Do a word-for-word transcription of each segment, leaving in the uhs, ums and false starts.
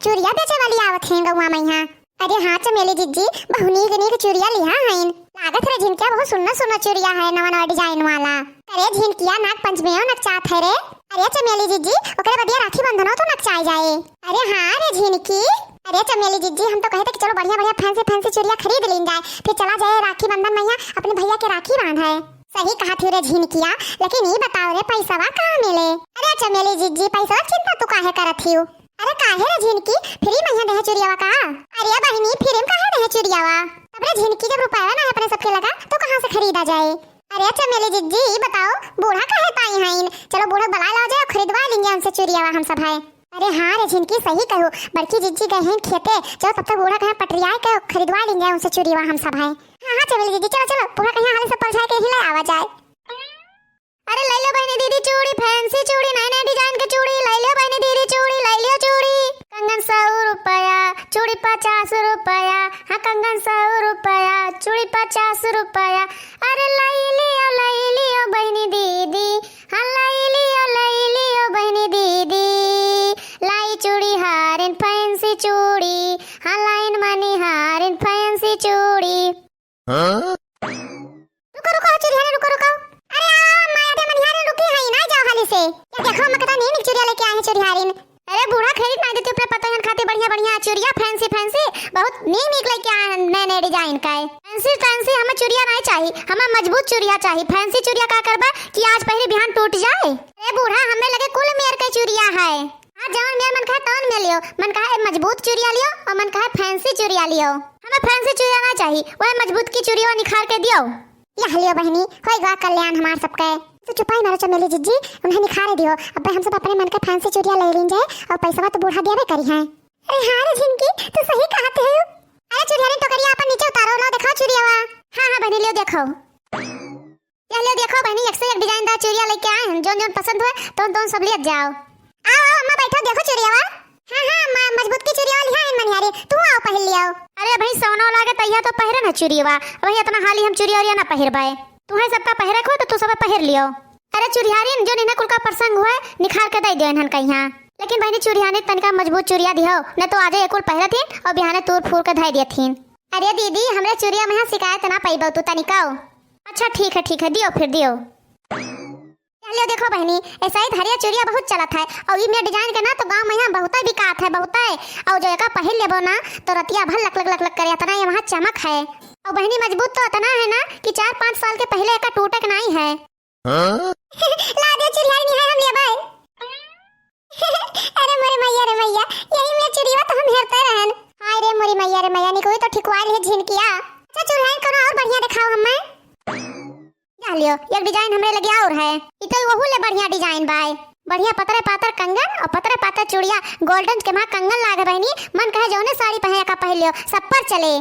चुरिया बेचे वाली आवत हैं गौवा मइहाँ। अरे हाँ चमेली जिज्जी, बहु नीक नीक चुरिया लिहा हइन। लागत रे झिनकिया बहुत सुन्नर सुन्नर चुरिया है, नवा नवा design वाला। अरे झिनकिया, नाग पंचमियो नकचात है रे। अरे चमेली जिज्जी, ओकरे बदिया राखी बंधनो तो नकचाई जाए। अरे हाँ रे झिनकी, अरे चमेली जिज्जी, हम तो कहे थे कि चलो बढ़िया बढ़िया fancy fancy चुरिया खरीद लीन जाए, फिर चला जाए राखी बंधन मइहाँ अपने भइया के राखी बांधे। सही कहत हियो रे झिनकिया, लेकिन ई बताओ रे, पैसवा कहाँ मिले? अरे चमेली जिज्जी, पैसवा चिंता तू काहे करत हियो? अरे काहे रे झिनकी, free मइहाँ देहे चुरियावा का? अरे बहिनी, free में काहे देहे चुरियावा? अब रे झिनकी, जब रुपयावा ना है अपने सबके लगा, तो कहाँ से खरीदा जाए? अरे चमेली जिज्जी, ई बताओ, बूढ़ा काहे ताई हइन? चलो बूढ़ा बुलाए लाओ जाए, खरीदवा लेंगे उनसे चुरियावा हम सब है। अरे हाँ रे झिनकी, सही कहो, बड़की जिज्जी गए हैं खेते, चलो तब तक बूढ़ा कहे पटरियाए के खरीदवा लेंगे उनसे चुरियावा हम सब है। हाँ हाँ चमेली जिज्जी, चलो चलो, बूढ़ा कहे हाली सब पलझाए के ही ले आवा जाए। अरे लइ लो बहिनी दीदी चूड़ी, fancy चूड़ी, नए नए design के चूड़ी, लइ लो बहिनी दीदी चूड़ी, लइ लो चूड़ी। कंगन सौ रुपया, चूड़ी पचास रुपया, हाँ कंगन सौ रुपया, चूड़ी पचास रुपया। अरे लइ लियो, लइ लियो बहिनी दीदी, हाँ लइ लियो, लइ लियो बहिनी दीदी। लाई चूड़ी हारिन fancy चूड़ी, हाँ लाइन मनी हारिन fancy चूड़ी। हाँ? रुको, रुको, चुरिहारिन, रुको, रुको। अरे, आओ, अम्मा, अबे मनिहारिन रुकी है, ना जाओ हाली से। या देखो, अम्मा, कितना नीक नीक चुरिया लेके आए हैं चुरिहारिन। अरे, बूढ़ा खरीद ना देती अपने पतोहन खातिर बढ़िया, बढ़िया चुरिया, fancy, fancy, बहुत नीक, नीक लेके आए हैं नए, नए design का है। Fancy, fancy हमें चुरिया नहीं चाहिए, हमें मजबूत चुरिया चाहिए। Fancy चुरिया का करबा कि आज पहले बिहान टूट जाए। अरे, बूढ़ा, हमें लगे कुल मेर के चुरिया है। हाँ, जवन मेर मन कहे तवन मेर लियो। मन कहे मजबूत चुरिया लियो और मन कहे fancy चुरिया लियो। हमें fancy चुरिया ना चाही, वह मजबूत की चुरिया निखार के दियो। यह लियो बहिनी, होई गवा कल्याण हमार सबके। तू चुपाई मारो चमेली जिज्जी, उन्हें निखारे दियो। अब हम सब अपने मन के fancy चुरिया ले लीन जाए और पैसवा तो बूढ़ा दियावे करी हैं। अरे हाँ रे झिनकी, तू सही कहत है। अरे चुरिया रे टोकरिया अपन नीचे उतारो, लो दिखाओ चुरियावा। हाँ हाँ बहिनी लियो देखो। यह ले देखो बहिनी, एक से एक design दार चुरिया लेके आए हैं, जौन जौन पसंद होए तौन तौन सब लियत जाओ। आओ आओ अम्मा बैठो, देखो चुरियावा। हाँ हाँ अम्मा, मजबूत की चुरियावा लिहा है मनिहारी, तू आओ पहिर लियाओ। अरे भाई सोना लागे तैया तो पहिरे ना चुरियावा, वही इतना हाली हम चुरिया उरिया ना पहिरबाए। तुम्हें सबका पहिरे को तो तू सब पहिर लियो। अरे चुरिहारिन, जौन इन्हें कुल का प्रसंग हुए निखार के दे दियो इन्हन का यहाँ। लेकिन बहिनी चुरिहारिन तनिका मजबूत चुरिया दिहो, न तो आजे ये कुल पहिरत हिन और बिहाने तूर फूर के धै दियत हिन। अरे दीदी, हमरे चुरिया में यहाँ शिकायत ना पइबो तू तनिकाओ। अच्छा ठीक है, ठीक है, दियो फिर दियो। चलियो देखो बहिनी, ऐसा ही हरिया चुरिया बहुत चलत है और ई में design के ना तो गाँव में यहाँ बहुते बिकात है, बहुते। और जो एका पहिर लेबो ना तो रतिया भर लक लक लक लक करे, इतना ये वहाँ चमक है। और बहिनी मजबूत तो इतना है ना कि चार पाँच साल के पहले एका टूटे के नहीं है। हाँ? ला दे चुरिया निहाय हम लेबै। अरे मोरे मैया रे मैया, यही में चुरिया तो हम हेरते रहन। हाय रे मोरी मैया रे मैया, निकोई तो ठिकवाइल है झिनकिया। अच्छा चुरिया कोनो और बढ़िया दिखाओ हमें। जा लियो, एक design हमरे लगे और है। ई तो वहू ले बढ़िया design बाय। बढ़िया पतरे पातर कंगन और पतरे पातर चुड़िया, golden के मा कंगन लागे बहिनी, मन कहे जौने साड़ी पहने का पहन लियो, सब पर चले।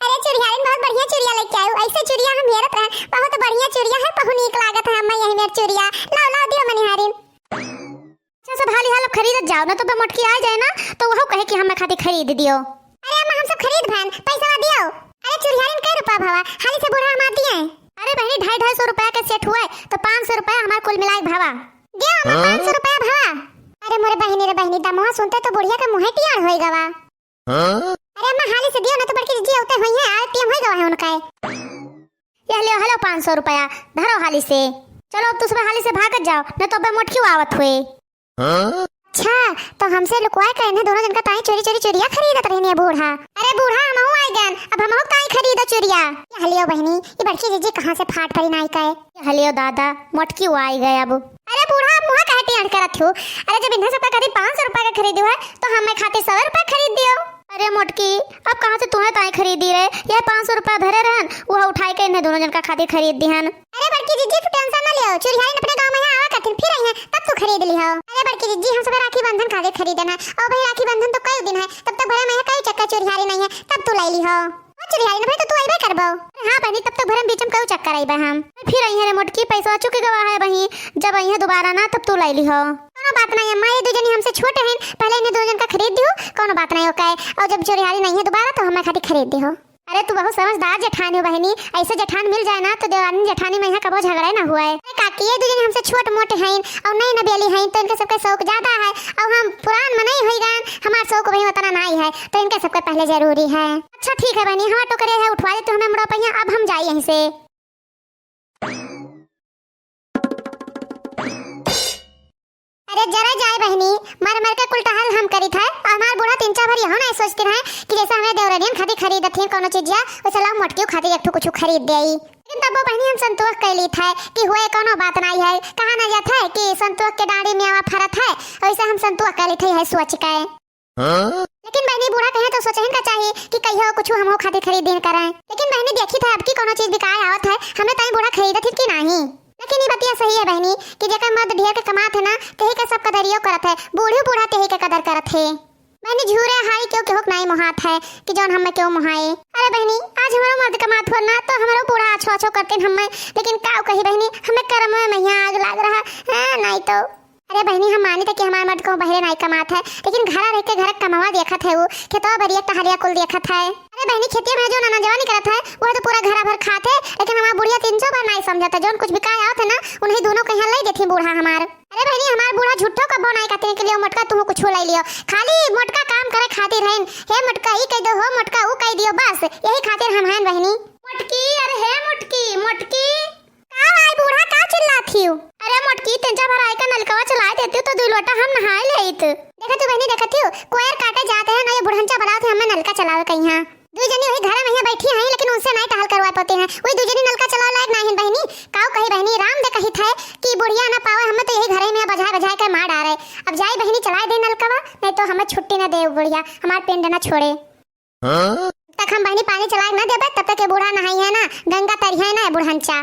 अरे चुरियारिन बहुत बढ़िया चुरिया लेके आयु, ऐसे चुरिया हम हेरत रहन, बहुत बढ़िया चुरिया है, बहुत नीक लागत है अम्मा यही मेर चुरिया, लाओ लाओ दियो मनिहारिन। अच्छा सब हाली हाल खरीदत जाओ ना तो बे मोटकी आ जाए ना तो वहू कहे कि हमें खातिर खरीद दियो। अरे अम्मा हम सब खरीद भान, पैसा दियो। अरे चुरियारिन कै रुपया भावा, हाली से बूढ़ा हमार दिए। अरे बहिनी ढाई ढाई सौ रुपया के set हुआ है तो पाँच सौ रुपया हमार कुल मिलाए भावा। दियो अम्मा हाँ? पाँच सौ रुपया भावा। अरे मोरे बहिनी रे बहिनी, दमवा सुनते तो बुढ़िया के मुँहे टियार होई गवा। हाँ? अरे अम्मा हाली से दियो ना तो बड़की जीजी औते होई है, आए टीम होई गवा है उनका। यह लियो, हेलो पाँच सौ रुपया, धरो हाली से। चलो अब तू सब हाली से भागत जाओ, न तो अबे मोटकी आवत हुए। हाँ? अच्छा, तो हमसे लुकवाए के इन्हें दोनों जन का ताई चोरी चोरी चुरिया खरीदत रहनी है बूढ़ा। अरे बूढ़ा हमहू आए गन, अब हमहू ताई खरीदो चुरिया। यह लियो बहिनी, ये बड़की जीजी कहाँ से फाट पड़ी नाई का है। हलियो दादा, मोटकी आई गए अब। अरे बूढ़ा, मुँह काहे टियाड़ करत हो? अरे जब इन्हें सबका खातिर पाँच सौ रुपया के खरीदी है, तो हमें खातिर सौ रुपया खरीद दियो। अरे मोटकी, अब कहाँ से तुम्हें ताई खरीदी रे? यह पाँच सौ रुपया धरे रहन, वह उठाई के इन्हें दोनों जन का खातिर खरीद दिहन। अरे बड़की जीजी, तू tension ना लियो, चुरिहारिन अपने गाँव में यहाँ आवा करथिन, फिर आई हैं, तब तू खरीद लिहो। अरे बड़की जीजी, हम सब राखी बंधन खातिर खरीदन है, और भाई राखी बंधन तो कई दिन है, तब तक भरे में कई चक्कर चुरिहारिन आई है, तब तू लाई लिहो। ओ चुरिहारिन भाई, तो तू अइबे करबो? अरे हाँ बहिनी, तब तक भरम बीच में कऊ चक्कर अइबे हम। फिर अइहे रे मोटकी, पैसा चुक गवा है बहिन, जब अइहे दोबारा ना तब तू लाई लिहो। कोनो बात नहीं अम्मा, ये दू जनी हमसे छोटे हैं, पहले इन्हें दो जन का खरीद दियो, कोनो बात नहीं ओके। और जब चुरिहारिन अइहे दोबारा तो हमें खातिर खरीद दियो। अरे तू बहुत समझदार जेठानी हो बहिनी, ऐसे जेठान मिल जाए ना तो देवरानी जेठानी में यहाँ कबो झगड़ा ना हुआ है। अरे का कि ये दू जनी हमसे छोट मोट हईन और नई नबेली हईन, तो इनके सबके शौक ज्यादा है और हम पुरान मनई होई गए, हमार शौक वही उतना नाई है, तो इनके सबके पहले जरूरी है। अच्छा ठीक है बहनी, हमार टोकरे है, उठवा दे तू हमें मुड़ा पहिया, अब हम जाई यहीं से। अरे जरा जाए बहनी, मर मर के कुल टहल हम करी थे, और हमार बूढ़ा तीन चार भर यहो नहीं सोचती रहे कि जैसे हमें देवरनियन खातिर खरीदत थी कोनो चीजिया, वैसे लाओ मोटकियों खातिर एक ठो कुछ खरीद दे आई। लेकिन तब वो बहनी हम संतोष कर ली थे कि हुए कोनो बात नहीं है, कहा ना जात है कि संतोष के डांडी में आवा फरत है, वैसे हम संतोष कर ली थे यह सोच के। हाँ? लेकिन बहनी बूढ़ा कहे तो सोचहिन का चाहिए कि कहियो कुछ हमहू खातिर खरीद दिन करें। लेकिन बहनी देखी थे अब की कोनो चीज बिकाए आवत है, हमने ताई बूढ़ा खरीदत ही कि नहीं। लेकिन ये बतिया सही है बहनी कि जेकर मर्द ढेर के कमात है ना, तेही के सब कदरियो करत है, बूढ़ी बूढ़ा तेही के कदर करत है। बहनी झूरे हाई क्यों केहू के नाई मोहात है कि जौन हमें क्यों मोहाए। अरे बहनी आज हमारो मर्द कमात हो ना तो हमारो बूढ़ा अच्छो अच्छो करते हमें, लेकिन का कही बहनी हमें कर्म में मैया आग लाग रहा है, नहीं तो। अरे बहनी हम मानी तो कि हमार मर्द को बहरे नाई कमात है, लेकिन घरा रह के घर कमावा देखत है, वो खेतवा बरिया टहलिया कुल देखत है। अरे बहनी खेतिया में जो नना जवानी करत है वो तो पूरा घरा भर खात है, लेकिन हमार बुढ़िया तीन सौ बार नाई समझत है, जौन कुछ बिकाए आवत है ना उन्हीं दोनों के यहाँ ले देती बूढ़ा हमार। अरे बहनी हमार बूढ़ा झूठो कब्बो नाई कहते हैं कि लियो मोटका तू कुछ ले लियो, खाली मोटका काम करे खातिर है। हे मोटका ई कह दो, हो मोटका ऊ कह दियो, बस यही खातिर हम हैं बहनी। मोटकी, अरे हे मोटकी, मोटकी। का भाई बूढ़ा का चिल्लात हियो? अरे मोटकी तेंचा भराई का नलकवा चलाए देती तो दू लोटा हम नहाए लेइत। देखत हूँ बहनी देखत हूँ, कोयर काटे जाते हैं ना ये बुढ़ंचा बलावत है हमें नलका चलावे कहीं। दुई जनी वही घर में ही बैठी हैं, लेकिन उनसे नहीं टहल करवा पाते हैं। वही दुई जनी नलका चलावे लायक नहीं हैं बहनी। काऊ कही बहनी, राम दे कही थे कि बुढ़िया ना पावे, हमें तो यही घरे में बजाए बजाए के मार डारे। अब जाई बहनी चलाए दे नलकवा, नहीं तो हमें छुट्टी ना दे बुढ़िया, हमार पिंड ना छोड़े। हाँ? तक हम बहनी पानी चलाए ना देबे, तब तक ये बूढ़ा नहाई है ना, गंगा तरी है ना बुढ़ंचा।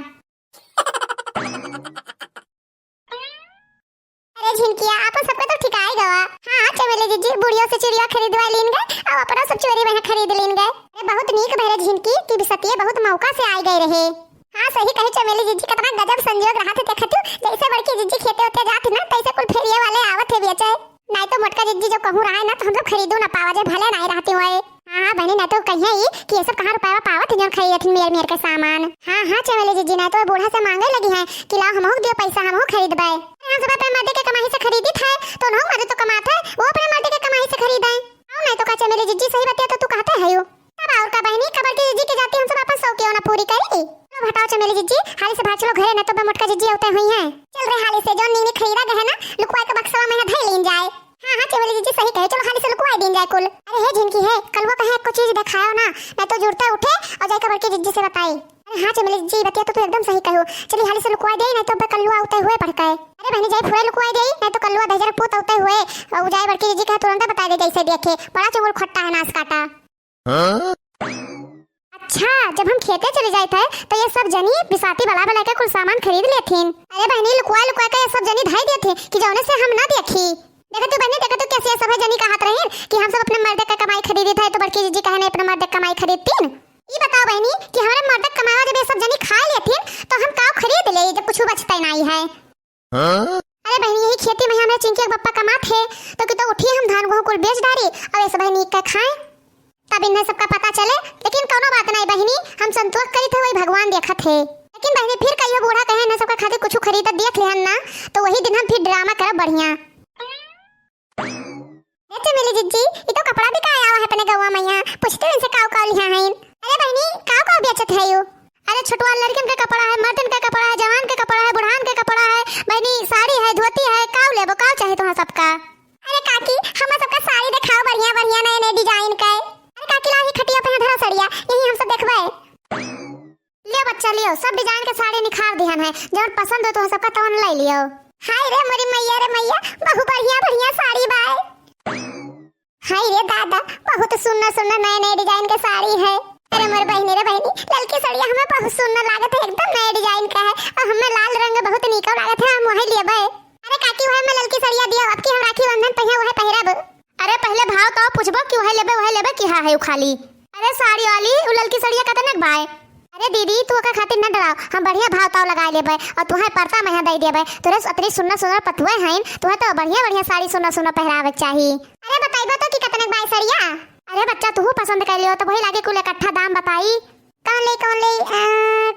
अरे झिनकिया, आपन सबका तो ठिकाए गवा। हाँ, चमेली जीजी, बुढ़ियो से चुड़िया खरीदवा लीन गए, और अपना सब चोरी वहाँ खरीद लीन गए। अरे बहुत नीक भैरे झिनकी, कि बिसतिये बहुत मौका से आए गए रहे। हाँ, सही कहे चमेली जीजी, कितना गजब संजोग रहा थे, देखत हूँ, जैसे बड़की जीजी खेते होते जात ही ना, तैसे कुल फेरिये वाले आवत है बेचे। नहीं तो मोटका जीजी जब कहूँ रहा है ना, तो हम सब खरीदो ना पावा जाए, भले नहीं रहते हुए। हाँ, हाँ, बहनी, ना तो कहिए ई कि ये सब कहाँ रुपया पावत है, जौन खरीदत हन मेर मेर के सामान। हाँ, हाँ, चमेली जीजी, ना तो बूढ़ा से मांगे लगी हैं कि लाओ हमहू दियो पैसा, हमहू खरीदबे। अरे, हम सब अपने मर्दे के कमाई से खरीदित है, तो उनहू मर्दे तो कमात है, वो अपने मर्दे के कमाई से खरीदे। आओ, नहीं तो का चमेली जीजी, सही बतिया तो तू कहते है यू। तब और का बहनी, कबर की जीजी के जाती हम सब अपन शौक क्यों ना पूरी करी। लो हटाओ चमेली जीजी, हाली से भाग चलो घरे, ना तो बे मोटका जीजी होते हुई हैं। चल रे हाली से, जौन नीनी खरीदा गए है ना, लुकवाए के बक्सवा में धई लीन जाए। हाँ, हाँ, चमेली जीजी सही कहे, चलो हाली से लुकवाई दीन जाए कुल। अरे हे झिनकी है, कलुआ कहे एको चीज देखायो ना, नहीं तो जुड़ते उठे और जाके बड़की जीजी से बताई। अरे हाँ चमेली जीजी, बतिया तो तू एकदम सही कहो, चली हाली से लुकवाई दे, नहीं तो बे कलुआ उते हुए पड़ गए। अरे बहनी जाई फुरे लुकवाई दे, नहीं तो कलुआ दहिजर पूत उते हुए, और जाए बड़की जीजी कहे तुरंत बताई दे, जैसे देखे बड़ा चुंगुल खट्टा है नास काटा। हाँ? अच्छा, जब हम खेते चले जाइत है, तो ये सब जनी बिसाती बला बला के कुल सामान खरीद लेथिन। अरे बहनी, लुकवा लुकवा के ये सब जनी धाई देथिन कि जौने से हम ना देखी। देखा तू बहनी, देखा तू कैसे ये सब जनी कहत रही कि हम सब अपने मर्द के कमाई खरीदित है, तो बड़की जीजी कहे नहीं अपने मर्द के कमाई खरीदतीन। ई बताओ बहनी कि हमारे मर्द के कमावा जब ये सब जनी खा लेथिन, तो हम का खरीद ले जब कुछ बचते नहीं है। हाँ? अरे बहनी, यही खेती में हमरे चिंकी के पप्पा कमात है, तो कि तो उठिए हम धान गेहूं कुल बेच डारी और ये सब बहनी के खाए, तब इन्हें सबका पता चले। लेकिन कोनो बात नहीं बहनी, हम संतोष करी थे, वही भगवान देखत है। लेकिन बहनी फिर कहियो बूढ़ा कहे इन्हें सबका खातिर कुछ खरीद देख लेहन ना, तो वही दिन हम फिर ड्रामा करब बढ़िया। ए चमेली जिज्जी, ई तो कपड़ा बिकाए आवा है अपने गौवा मइया। पूछते इनसे काऊ काऊ लिहा हईन। अरे बहिनी, काऊ काऊ बेचत है यू? अरे छोटवा लड़कन के कपड़ा है, मर्दन के कपड़ा है, जवान के कपड़ा है, बुढ़ान के कपड़ा है, बहिनी साड़ी है, धोती है, काऊ लेबो, काऊ चाहे तुहां सबका? अरे काकी, हमें सबका साड़ी देखाओ बढ़िया बढ़िया नए नए design के। अरे काकी ला ही खटिया पे धरा सड़िया, यही हम सब देखबे। लियो बच्चा, लियो, सब design के साड़ी निखार दिहन है, जौन पसंद हो तो सबका तवन ले लियो। हाय रे मोरी मैया रे मैया, बहु बढ़िया बढ़िया साड़ी बाय। हाय रे दादा, बहुत सुन्नर सुन्नर नए नए design के साड़ी है। अरे मोर बहिनी रे बहिनी, ललकी सड़िया हमें बहुत सुन्नर लागत है, एकदम नए design का है, और हमें लाल रंग बहुत नीक लागत है, हम वही लेबे। अरे काकी, वही में ललकी सड़िया दियो, अब की हम राखी बंधन पहिया वही पहिरब। अरे पहले भाव तो पूछबो कि वही लेबे, वही लेबे कि हा है उ खाली। अरे साड़ी वाली, उ ललकी सड़िया कतने के बाय? अरे दीदी, तू ओकर खातिर न डराव, हम बढ़िया भाव ताव लगाए लेबे और तुहे परता मइहा दे देबे। तोरे अतरी सुन्नर सुन्नर पतुए हईन, तुहे तो बढ़िया बढ़िया साड़ी सुन्नर सुन्नर पहिरावे के चाही। अरे बताइबो तो कि कतने के बाय सड़िया? अरे बच्चा, तू पसंद कर लियो तो वही लागे कुल इकट्ठा दाम बताई। कौन ले, कौन ले, आ,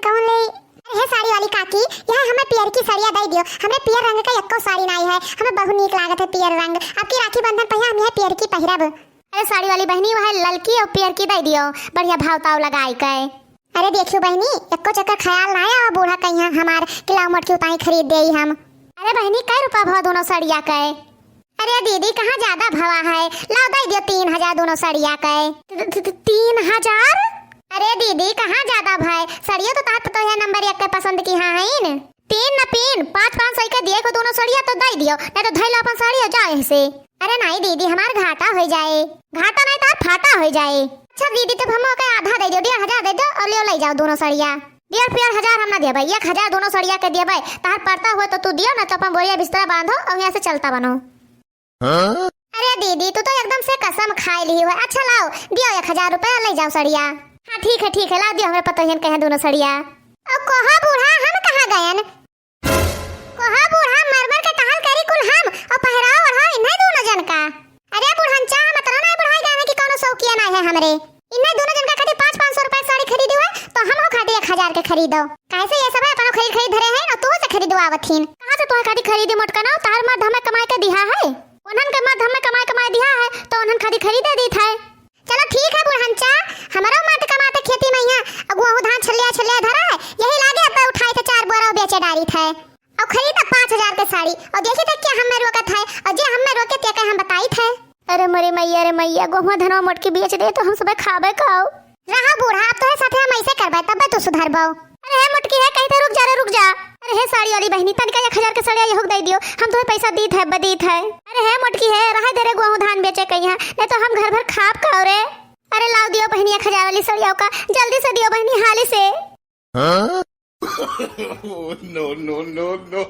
कौन ले? अरे हे साड़ी वाली काकी, यह हमें पियर ई सड़िया दइ दियो, हमरे पियर रंग क एक्को साड़ी नाहीं है, हमें बहुत नीक लागत है पियर रंग। अबकी राखी बंधन पहिया हम यह पियर की पहिरब। अरे साड़ी वाली बहिनी, वह ललकी अउर पियर की दइ दियो, बढ़िया भाव ताव लगाइ के। अरे देखियो बहिनी, एक्को चक्कर ख्याल नाहीं आवा बूढ़ा कहिया हमार कि लाओ मोटकी उताई खरीद देई हम। अरे बहिनी, कै रुपया भवा दूनो सड़िया के? अरे दीदी, कहाँ ज्यादा भवा है, लाओ दइ दियो तीन हजार दूनो सड़िया के। त-, त-, त-, तीन हजार? अरे दीदी, कहाँ ज्यादा भय, सड़ियो तो तोहार पतोहिया नंबर एक के पसंद किहा हइन। तीन न तीन, पाँच पाँच सौ के दिए को दूनो सड़िया तो दइ दियो, नाहीं तो धइ लो अपन साड़ी अउर जाओ यहीं से। अरे नाहीं दीदी, हमार घाटा होइ जाए। घाटा नाहीं, तोहार फाटा होइ जाए। अच्छा दीदी, तब हम ओके आधा दइ दियो, डेढ़ हजार दइ दियो अउर लियो लइ जाओ दूनो सड़िया। डेढ़ डेढ़ हजार हम ना देबै, एक हजार दूनो सड़िया के देबै। तोहार परता होइ तो तू दियो, नाहीं तो अपन बोरिया बिस्तरा बांधो अउर यहाँ से चलता बनो। हाँ? अरे दीदी, तू तो एकदम से कसम खाइ लिही हो। अच्छा लाओ, दियो एक हजार रुपया, लइ जाओ सड़िया। हाँ ठीक है, ठीक है, लाओ दियो हमरे पतोहियन के यहाँ दूनो सड़िया। अउर कहा बूढ़ा, हम कहाँ गयन? कहा बूढ़ा, मर मर के टहल करी कुल हम, अउर पहिराव ओढ़ाव इन्हैं दूनो जन का। अरे बुढ़नचा, हम अतना नाहीं बुढ़ाइ गयन कि कउनो सौकिया नाहीं है हमरे। इन्हैं दूनो जन का खातिर पाँच पाँच सौ रुपया साड़ी खरीदी है, तो हमहू खातिर एक हजार के खरीदो। काहे से ये सब है, अपनो खरीद खरीद धरे हैं, अउर तोहू से खरीदवावत हीन। कहाँ से तोहरे खातिर खरीदी मोटका ना, तोहार मर्द हमें कमाइ के दिहा है। उन्हन के मर्द हमें कमाइ कमाइ दिहा है, तो उन्हन खातिर खरीदे दीत है। चलो ठीक है बुढ़नचा, हमरो मर्द कमात है खेती मइहाँ, अउ गोहूँ धान छलिया छलिया धरा है, यही लागे अब उठाइत है चार बोरा बेचे डारित है। अउ खरीदा पाँच हजार के साड़ी, अउ देखी त के हम्मे रोकत है, अउ जे हम्मे रोके तेके हम बताइत है। अरे मोरे मइया रे मइया, गोहुआ धनवा मोटकी बेच दे तो हम सबे खाबे काउ। रहा बूढ़ा, अब तोहरे साथे हम अइसे करबे, तब्बे तू सुधरबो। अरे हे मोटकी हे, कही त रुक जा रे, रुक जा। अरे हे साड़ी वाली बहिनी, तनिका एक हजार के सड़िया यहू के दइ दियो, हम तोहे पैसा दीत है, ब-, दीत है। अरे हे मोटकी हे, रहे दे रे, गोहूँ धान बेचे कइहाँ, नाहीं तो हम घर भर खाब काउ रे। अरे लाओ दियो बहिनी एक हजार वाली सड़िया का, जल्दी से दियो बहिनी, हाली से। हाँ? Oh, no, no, no, no।